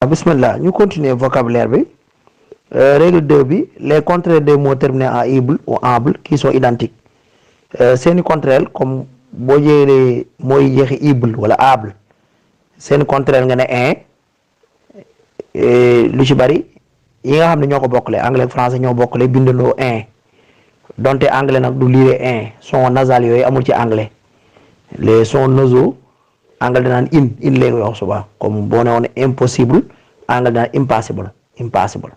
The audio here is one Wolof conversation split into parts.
Bismillah, ñu continuer vocabulaire bi. Règle 2 bi, les contraires des mots terminés en IBLE ou able qui sont identiques. Seeni contraire comme boo jëlee mooy jeexi IBLE wala able seeni contraire nga ne lu ci bari yi nga xam ne ñoo ko bokkale anglais ak français ñoo bokkale bindandoo donte anglais nag du lire son nasal yooyu amul ci anglais les sons nasaux anglais danaan in lay wax suba comme boo ne woon impossible anglais danaan impassible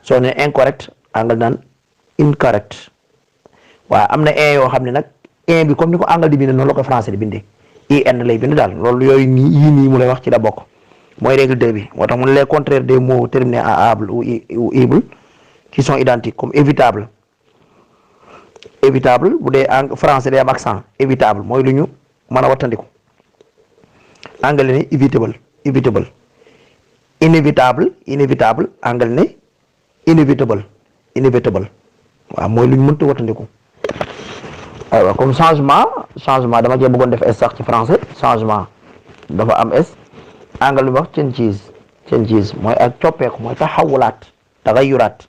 soo ne incorrect anglais danaan incorrect waaye am na yoo xam ne nag bi comme ni ko anglais di binde noonu la ko français di binde in lay bind daal loolu yooyu nii mu lay wax ci la bokk mooy règle 2 bi moo tax mu ne les contraires des mots terminés en able ou IBLE qui sont identiques comme évitable bu dee français day am accent évitable mooy lu ñu mën a wattandiku anglais ne évitable inévitable anglais ne inévitable waaw mooy lu ñu mënta wattandiku aywa comme changement dama cee bëggoon def s sax ci français changement dafa am s anglais lu wax changes mooy ak coppeeku mooy taxayuraat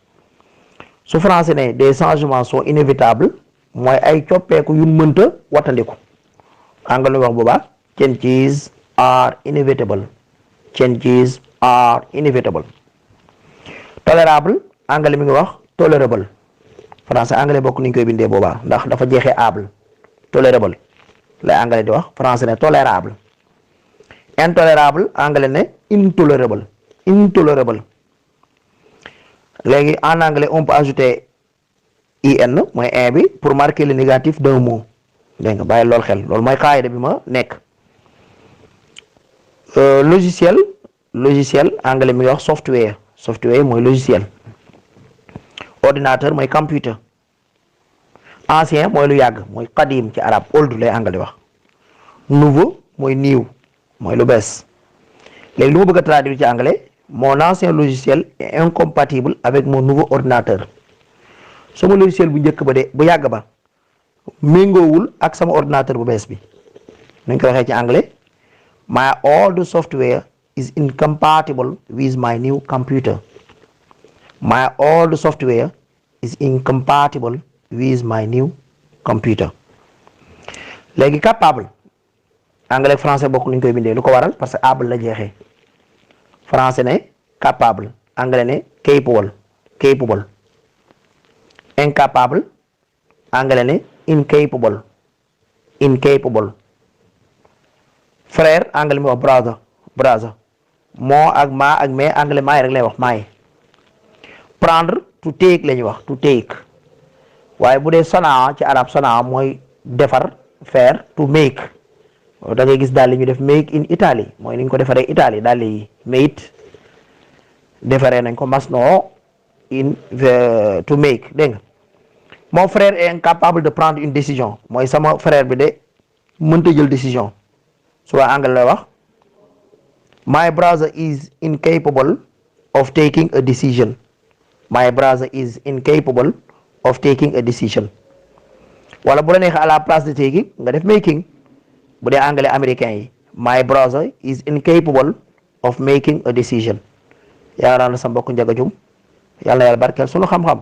su français ne des changements sont inévitables mooy ay coppeeku yu mënta wattandiku anglais lu wax boobaa changes are inevitable tolérable anglais mi ngi wax tolérable français anglais bokk ni ñu koy bindee boobaa ndax dafa jeexee able tolérable la anglais di wax français ne tolérable intolérable anglais ne intolérable léegi en anglais on peut ajouter in mooy bi pour marquer le négatif d'un mot dégg nga bàyyi lool xel loolu mooy qaayida bi ma nekk logiciel anglais mi ngi wax software mooy logiciel ordinateur mooy computer ancien mooy lu yàgg mooy qadim ci arab old lay anglais wax nouveau mooy new mooy lu bees léegi lu ma bëgg a traduire ci anglais mon ancien logiciel est incompatible avec mon nouveau ordinateur sama logiciel bu njëkk ba bu yàgg ba méngoowul ak sama ordinateur bu bees bi nañ ko waxee ci anglais my old software is incompatible with my new computer. My old software is incompatible with my new computer. léegi capable anglais français bokk nuñ koy bindee lu ko waral parce que able la jeexee français ne capable anglais ne capable incapable anglais ne incapable frère anglais mi wax brother moo ak ma ak mais anglais maay rek lay wax maay prendre to take la ñuy wax to take waaye bu dee sanaa ci arab sanaa mooy defar faire to make da ngay gis daal li ñu def make in Italy mooy ni ñu ko defaree Italie daal yi made defaree nañ ko masno in to make dégg nga mon frère est incapable de prendre une décision mooy sama frère bi de mënta jël décision su waa anglais lay wax my brother is incapable of taking a decision. My brother is incapable of taking a decision. wala bu la neexee à la place de taking nga def making bu dee anglais américain yi my brother is incapable of making a decision. yaakaar naa ne sa mbokk Ndiaga DIOUM yàlla na yàlla barkeel sunu xam-xam.